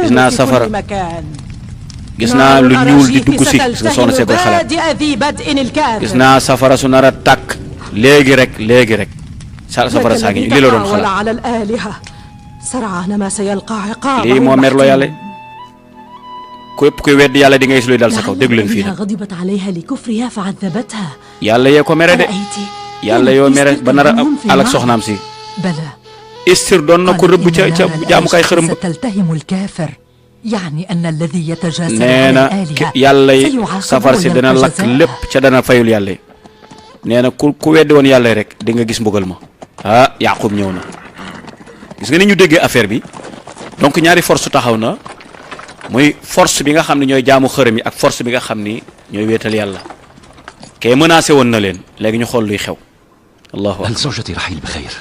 gis naa safara gis naa lu ñuul di dugg si gis nga soxna see koy xalaat gis naa safara su nar a tàkk léegi rek safara saa ngi lii la doon xalaat lii moo merloo yàlla képp kuy weddi yàlla di ngay gis luy dal sa kaw déglu leen fii nag yàlla yee ko mere de yàlla yoo mere ba nar a alak soxnaam si Esther doon na ko rëbb ca jaamukaay xërëm ba nee na yàlla yi safar si dana lakk lépp ca dana fayul yàlla nee na ku weddi woon yàlla rek di nga gis mbugal ma Yaqub ñëw na gis nga ni ñu déggee affaire bi donc ñaari force taxaw na muy force bi nga xam ne ñooy jaamu xërëm yi ak force bi nga xam ni ñooy wéetal yàlla kay menacé woon na leen léegi ñu xool luy xew allahu akbar zawjati Rahil bi xayr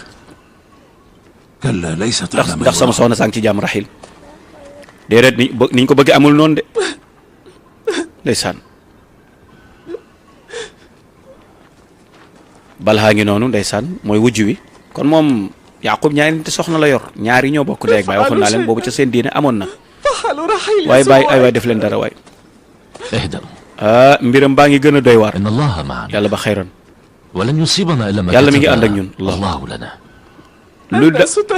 ndax sama soxna saa ngi ci jàmm Rahil déedéet niñ ko bëgg amul noonu de ndeysaan balaa ngi noonu ndeysaan mooy wujj wi kon moom Yaqub ñaari nit soxna la yor ñaari ñoo bokk deeg baay waxoon naa leen boobu ca seen diine amoon na waaye bàyyi ay waay def leen dara waay mbiram baa ngi gën a doy waar yàlla ba xayran yàlla mi ngi ànd ak ñun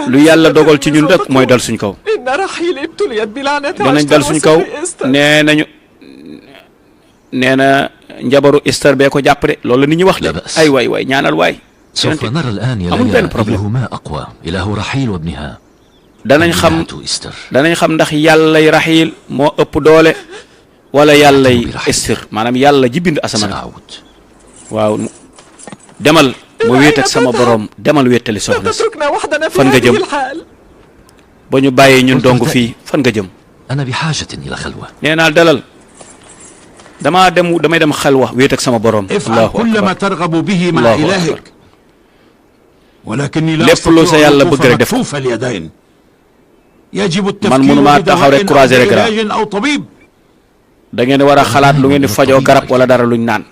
lu yàlla dogal ci ñun rek mooy dal suñ kaw danañ dal suñ kaw nee na njabaru Esther bee ko jàpp de loolu la nit ñi wax de ay waay ñaanal waay سوف نرى الآن يا ليلى أيهما أقوى إله رحيل وابنها danañ xam ndax yàllay Rahil moo ëpp doole wala yàllay Esther maanaam yàlla ji bind asamaan waaw demal ma wéet ak sama borom demal wéetali soxna si fan nga jëm ba ñu bàyyee ñun dong fii fan nga jëm nee naa dalal damay dem xalwa wéet ak sama borom allahu akbar lépp lu sa yàlla bëgg rek def ko man mënumaa taxaw rek croiser rek garab da ngeen war a xalaat lu ngeen di fajoo garab wala dara luñ naan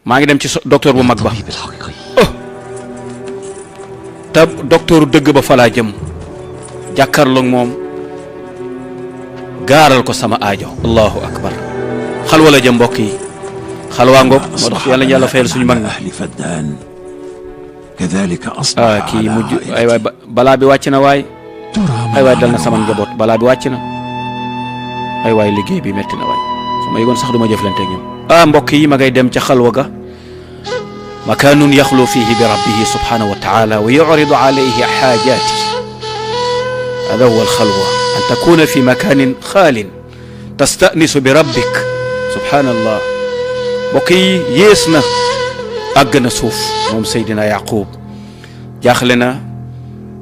maa ngi dem ci docteur bu mag ba te docteur dëgg ba fa laa jëm jàkkaarloog moom gaaral ko sama aajo allahu akbar xalwa la jëm mbokk yi xalwaa ngoog moo tax yàlla fayal suñu mag ñi kii mujj ay waay balaa bi wàcc na waay ay waay dal na sama njaboot balaa bi wàcc na ay waay liggéey bi metti na waay su ma yëgoon sax du ma jëflante ak ñoom mbokk yi ma ngay dem ca xalwa ga makaanun yaxlu fihi bi rabbihi subhanahu wa taala wa yuridu alayhi xaajaati hada huwa alxalwa an takuna fi makanin xaalin tastanisu bi rabbik subhanallah mbokk yi yées na àgg na suuf moom Seydina Yaqub jaaxle na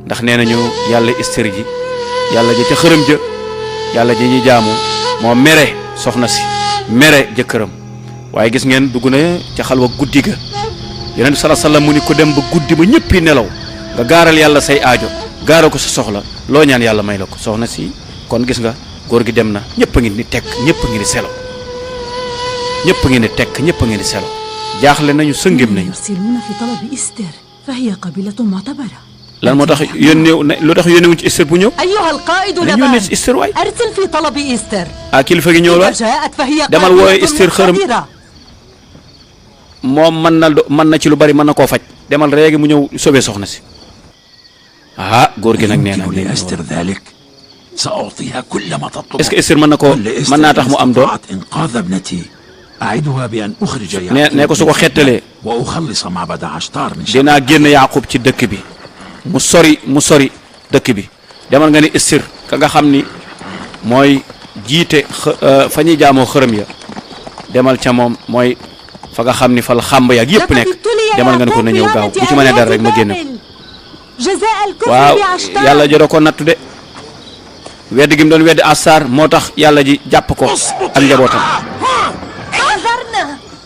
ndax nee nañu yàlla Esther ji yàlla ja ca xërëm ja yàlla ji ñi jaamu moo mere soxna si mere jëkkëram waaye gis ngeen dugg na ca xalwa guddi ga Yonent bi sallallahu alayhi wasallam mu ni ko dem ba guddi ba ñëppi nelaw nga gaaral yàlla say aajo gaaral ko sa soxla loo ñaan yàlla may la ko soxna si kon gis nga góor gi dem na ñëpp a ngi ni tekk ñëpp a ngi ni selo ñëpp a ngi ni tekk ñëpp a ngi ni selo jaaxle nañu sëngem nañu lan moo tax yónnee lu tax yónnee wuñ ci Esther bu ñëw nañu yónnee ci Esther waay kilifa gi ñëwul waay demal wooye Esther xërëm moom mën na ci lu bari mën na koo faj demal léegi mu ñëw sobee soxna si góor gi nag nee na est-ce que Esther mën na koo mën naa tax mu am doom nee ko su ko xettalee dinaa génn Yaaqub ci dëkk bi mu sori dëkk bi demal nga ni Esther ka nga xam ni mooy jiite fa ñuy jaamoo xërëm ya demal ca moom mooy fa nga xam ni fa la xàmb yaag yëpp nekk demal nga ne ko na ñëw gaaw bu ci mënee dara rek ma génne ko waaw yàlla joro ko nattu de wedd gi mu doon weddi Astar moo tax yàlla ji jàpp ko ak njabootam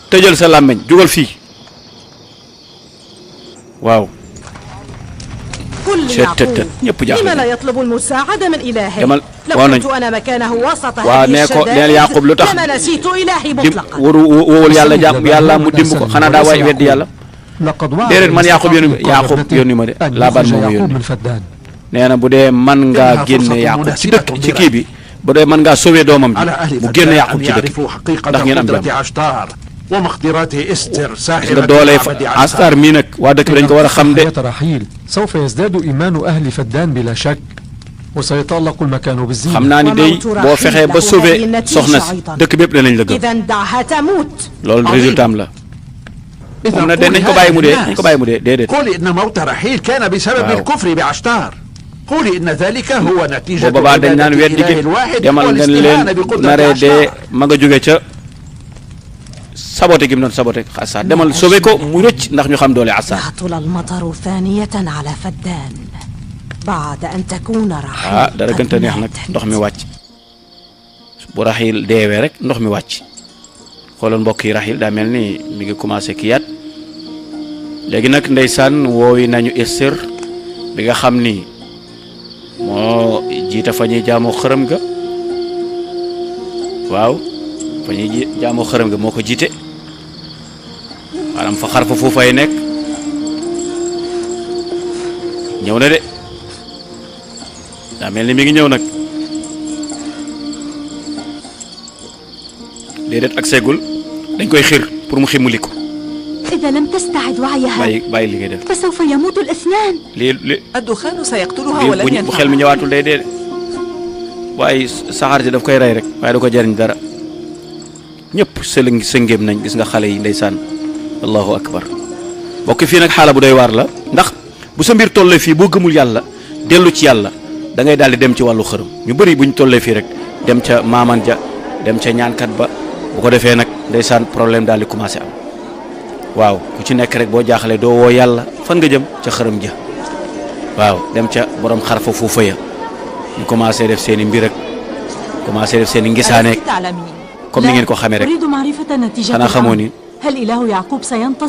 tëjal sa làmmeñ jugal fii waaw ñëpp jaaxle demal waaw nañ waaw nee ko neel Yaaqub lu tax wowul yàlla jàpp yàlla mu dimb ko xanaa daa waay weddi yàlla déedéet man Yaaqub yónni ma de Laabaan moo ma yónni nee na bu dee man ngaa génne Yaaqub ci dëkk ci kii bi bu dee mën ngaa sauver doomam ji mu génne Yaaqub ci dëkk ndax ngeen am jàmm nga doole Astar mii nag waa dëkk bi dañ ko war a xam de xam naa ni day boo fexee ba sauver soxna si dëkk bépp danañ la gëm loolu résultat am la moom na de nañ ko bàyyi mu dee nañ ko bàyyi mu dee déedéet boobaa dañ naan weddi gi demal nga leen naree dee ma nga jóge ca saboté gi mu doon saboté Astar demal sauvé ko mu rëcc ndax ñu xam doole Astar dara gënta neex nag ndox mi wàcc bu Raxiil deewee rek ndox mi wàcc xoolal mbokk yi Raxiil daa mel ni mi ngi commencé kiyaat léegi nag ndeysaan woowi nañu Esther bi nga xam ni moo jiite fa ñuy jaamoo xërëm ga waaw fa ñuy jaamoo xërëm ga moo ko jiite maanaam fa xar fa foofay nekk ñëw na de daa mel ni mi ngi ñëw nag déedéet ak seegul dañ koy xir pour mu ximuli ko إذا لم تستعد وعيها bàyyi li ngay def فسوف يموت الاثنان الدخان سيقتلها ولن ينفع bu xel mi ñëwaatul day dee waaye saxaar si daf koy rey rek waaye du ko jariñ dara ñëpp sëngéem nañ gis nga xale yi ndeysaan allahu akbar bokk fii nag xaala bu doy waar la ndax bu sa mbir tollee fii boo gëmul yàlla dellu ci yàlla da ngay daal di dem ci wàllu xërëm ñu bëri bu ñu tollee fii rek dem ca maaman ja dem ca ñaankat ba bu ko defee nag ndeysaan problème daal di commencé am waaw ku ci nekk rek boo jaaxlee doo woo yàlla fan nga jëm ca xërëm ja waaw dem ca borom xarfa foofa ya ñu commencé def seen i mbir ak commencé def seen i ngisaaneek comme ni ngeen ko xamee rek xanaa xamoo ni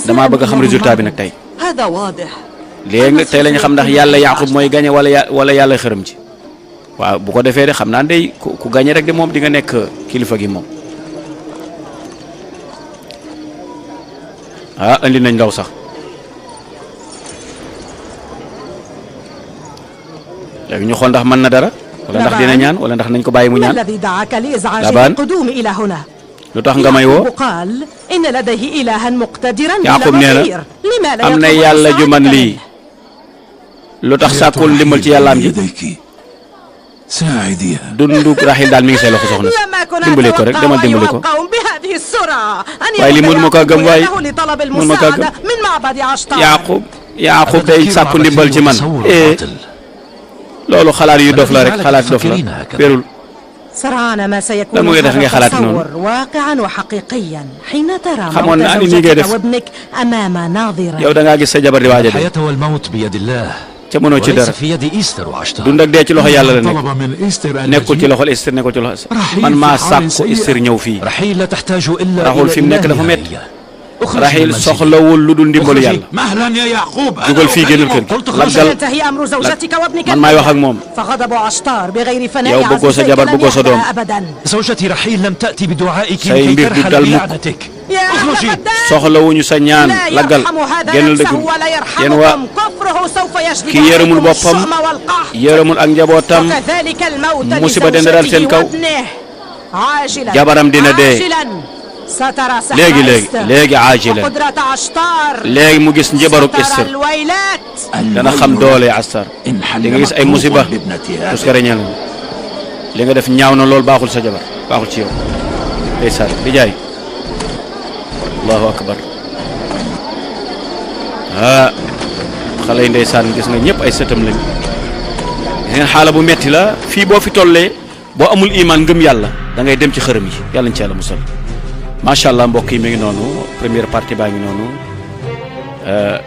damaa bëgg a xam résultat bi nag tey léegi nag tey la ñu xam ndax yàlla Yaaqub mooy gañe wala yàlla xërëm ji waaw bu ko defee de xam naa day ku gañe rek de moom di nga nekk kilifa gi moom andi nañ ndaw sax léegi ñu xool ndax mën na dara wala ndax dina ñaan wala ndax nañ ko bàyyi mu ñaan Laabaan lu tax nga may woo Yaaqub nee na am na yàlla ju man lii lu tax sàkkul ndimbal ci yàllaam ji dundu Raxiil daal mi ngi say loxo soxna dimbale ko rek demal dimbale ko waaye lii mënu ma kaa gëm waaye mënu ma kaa gëm Yaaqub day sàkku ndimbal ci man loolu xalaat yu dof la rek xalaat dof la wérul lan mu ngi def ngay xalaat noonu xamoon naa ni nii ngay def yow da ngaa gis sa jabar di waaj a dee ca mënoo ci dara dund ak dee ci loxo yàlla la nekk nekkul ci loxol Esther nekkul ci loxo man maa sàkku Esther ñëw fii Raxiil fi mu nekk dafa métti Rahil soxlawul lu dul ndimbalu yàlla مهلا يا يعقوب dugal fii génnal kër gi laggal ينتهي أمر زوجتك وابنك man maay wax ak moom فغضب عشتار بغير فناء yow bëggoo sa jabar bëggoo sa doom أبدا زوجتي رحيل لم تأتي بدعائك say لكي mbir du ترحل dal mukk بلعنتك. اخرجي soxlawuñu sa ñaan لا laggal يرحم هذا génnal نفسه dëkk ولا yéen waa يرحمكم كفره سوف يجلب ki yërëmul عليكم boppam الشؤم والقحط yërëmul ak njabootam وكذلك الموت musiba dina dal seen kaw وابنه عاجلا jabaram dina dee عاجلا سترى سحر léegi aajilan وقدرة عشتار léegi mu gis njabaruk Istar الويلات dana xam doole Astar di nga gis ay musiba tuskare ñal li nga def ñaaw na lool baaxul sa jabar baaxul ci yow ndeysaan di jaay allahu akbar xale yi ndeysaan gis nga ñëpp ay sëtam lañ gis ngeen xaala bu metti la fii boo fi tollee boo amul iman ngëm yàlla da ngay dem ci xërëm yi yàlla ñu ci yàlla musal macha allah mbokk yi mi ngi noonu première partie baa ngi noonu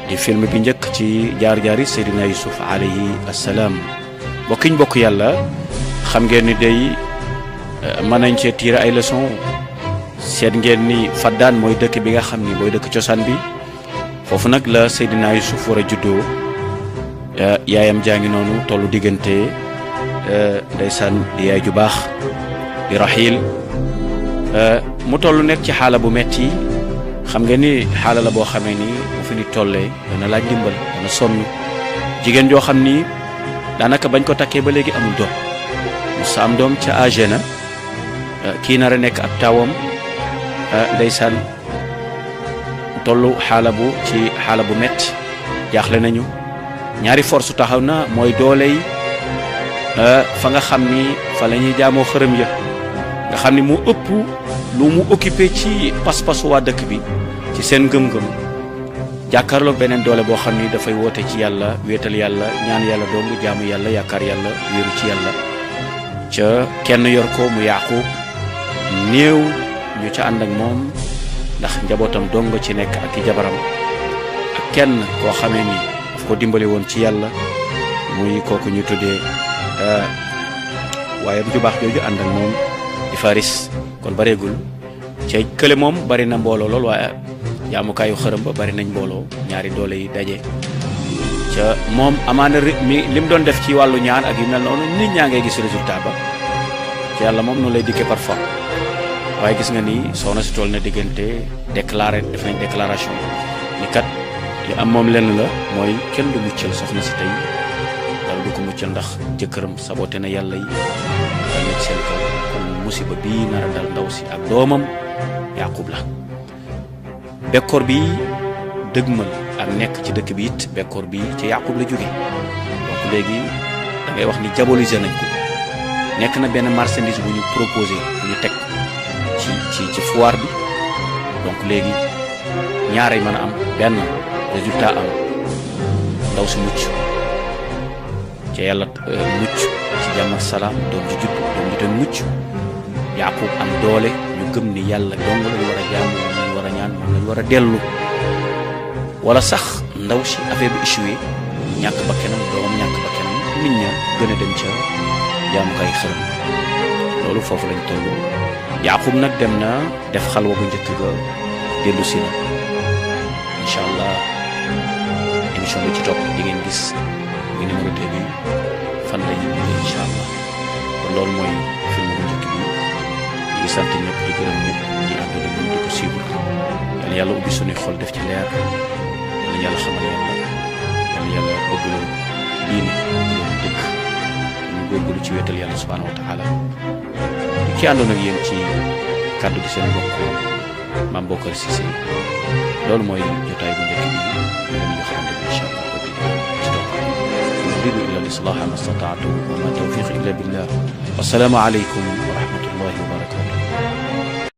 di film bi njëkk ci jaar-jaari Seydina Yusuf alayhi assalaam mbokk yi ñu bokk yàlla xam ngeen ni day mën nañ cee tirer ay leçons seet ngeen ni Faddaan mooy dëkk bi nga xam ni mooy dëkk cosaan bi foofu nag la Seydina Yusuf war a juddoo yaayam jaa ngi noonu tollu diggante ndeysaan di yaay ju baax di Rahil mu toll nekk ci xaala bu metti xam nga ni xaala la boo xamee ni bu fi nit tollee dana laaj dimbal dana sonn jigéen joo xam ni daanaka bañ ko takkee ba léegi amul doom mu sa am doom ca âgé na kii nar a nekk ab taawam ndeysaan tollu ci xaala bu metti jaaxle nañu ñaari force taxaw na mooy doole yi fa nga xam ni fa la ñuy jaamoo xërëm ya nga xam ni mu ëpp lu mu occupé ci pas-pasu waa dëkk bi ci seen ngëm-ngëm jàkkaarloog beneen doole boo xam ni dafay woote ci yàlla wéetal yàlla ñaan yàlla dong jaamu yàlla yaakaar yàlla wéeru ci yàlla ca kenn yor ko mu Yaaqub néew ñu ca ànd ak moom ndax njabootam dong ci nekk ak i jabaram ak kenn koo xamee ni daf ko dimbali woon ci yàlla muy kooku ñu tuddee waaye ju baax jooju ànd ak moom di Faris kon bareegul ca kële moom bari na mbooloo lool waaye jaamukaayu xërëm ba bari nañ mbooloo ñaari doole yi daje ca moom amaana li mu doon def ci wàllu ñaan ak yu mel noonu nit ñaa ngay gis résultat ba ci yàlla moom noonu lay dikkee parfois waaye gis nga ni soxna si tool na diggante def nañ déclaration ni kat li am moom lenn la mooy kenn du muccal soxna si tey dara du ko muccal ndax jëkkëram saboté na yàlla yi dal na ci seen kaw kon musiba bii nar a dal ndaw si ak doomam Yaaqub la bekkoor bi dëgmal ak nekk ci dëkk bi it bekkoor bi ci Yaaqub la jóge donc léegi da ngay wax ni diaboliser nañ ko nekk na benn marchandise bu ñu proposé bu ñu teg ci foire bi donc léegi ñaare mën a am benn résultat am ndaw si mucc ci yàlla mucc ci jàmm ak salaam doom ji judd doom ji doon mucc Yaaqub am doole ñu gëm ni yàlla dong lañu war a jaamu moom lañu war a ñaan moom lañu war a dellu wala sax ndaw si affaire bi échoué ñàkk ba kenam doomam ñàkk ba kenam nit ña gën a dem ca jaamukaay xërëm loolu foofu lañ toll Yaaqub nag dem na def xalwa bu njëkk ga dellu si na incha allah émission bi ci topp di ngeen gis muy numéro 2 bi fan la ñu ñëwee incha allah kon loolu mooy film bu njëkk bi ñu ngi sant ñëpp di gërëm ñëpp di àndal ak ñun di ko suivre yàlla ubbi suñuy xol def ci leer yàlla xamal yàlla bëgguloo diine bëgguloo dëgg ñu góorgóorlu ci wéetal yàlla subhanahu wa taala ki àndoon ak yéen ci kàddu gi seen mbokk Mame Bocar Cissé loolu mooy jotaay bu njëkk bi ñu xamante ni incha allah ba ci topp in uridu illa l-islaha ma stata'tu wa ma tawfiqi illa billah wassalaamu aleykum wa rahmatulah